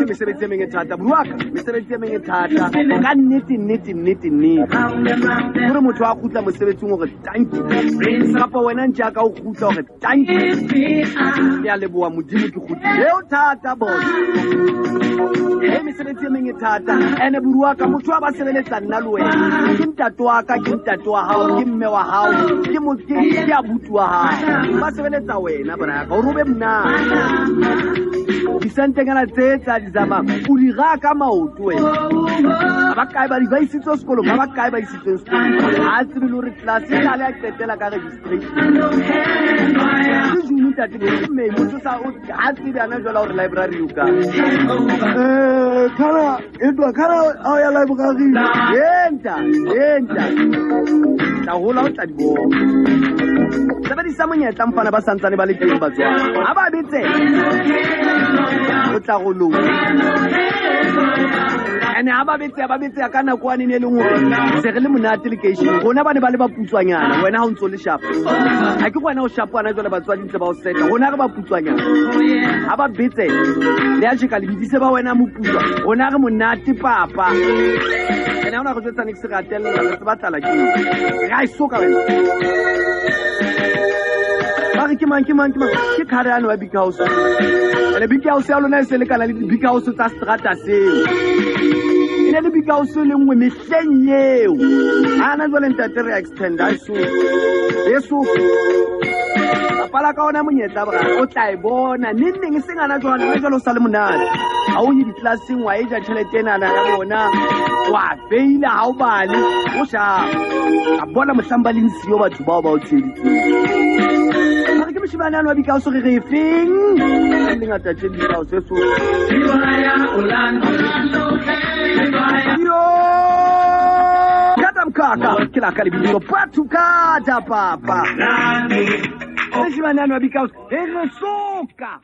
Mesebetsi e meng e thata, buaka, mesebetsi e meng e thata. Ka nnete, nnete, nnete, nnete. Hore motho a kgutla mosebetsing hore tanki. Kapa wena ntse a ka o kgutla hore tanki. Ke a leboha Modimo ke kgutlile. Eo thata boss. Hey, mesebetsi e meng e thata. Ene buruaka motho a ba sebeletsa nna le wena. Ke ntate wa ka, ke ntate wa hao, ke mme wa hao, ke mo ke ke abuti wa hao. Ba sebeletsa wena bra ka hore o be monate. Disentenyana tse tsa di tsamayang, o di raya ka maoto wena. Ba ba kae ba di ba isitswe sekolong, ba ba kae ba isitsweng sekolong. Ha a tsebe le hore class e sale a qetela ka registration. Ke June ntate, ke May, motho sa o ha tsebe ana jwale hore library o kae. Kana etwa kana a ya library. Enta, enta. Tla hola o tla di bona. Sebedisa monyetla mfana ba santsane ba le teng batswadi. Ha ba betse. O tla go loka. Ene ha ba betseya, ba betseya ka nako ane e leng hore se re le monate lekeisheneng. Rona ba ne ba le ba putswanyana, wena ha o ntso le shapo. Ha ke wena o shapo ana jwale batswadi ntse ba o seta. Rona re ba putswanyana. Ha ba betse, le a tjeka le bidise ba wena moputswa. Rona re monate papa. Ene ha ona re jwetsa ne ke se re atella, re tseba tlala ke eng. Re a e soka wena. Ba re ke mang, ke mang, ke mang? Ke Khareane wa Big House. Ene Big House ya lona e se lekana le di-Big House tsa strata seo. E ne le Big House e le nngwe mehleng eo. Ana jwale ntate re a extend, ha e soka. E soka. Bapala ka ona monyetla bra, o tla e bona. Neng neng e seng ana jwale, ana jwale o sa le monate. Ha o ye di-classeng wa e ja tjhelete enana ya bona, wa feila ha o bale, o shapa. A bona mohlang ba leng siyo batho bao ba o tsheheditseng. Mare ke moshemane ano wa Big House re re efeng? E le ngata tje Big House e so. Yo! Kata mkaka, ke la ka lebitso Batho Kata papa. Moshemane ano wa Big House e re soka.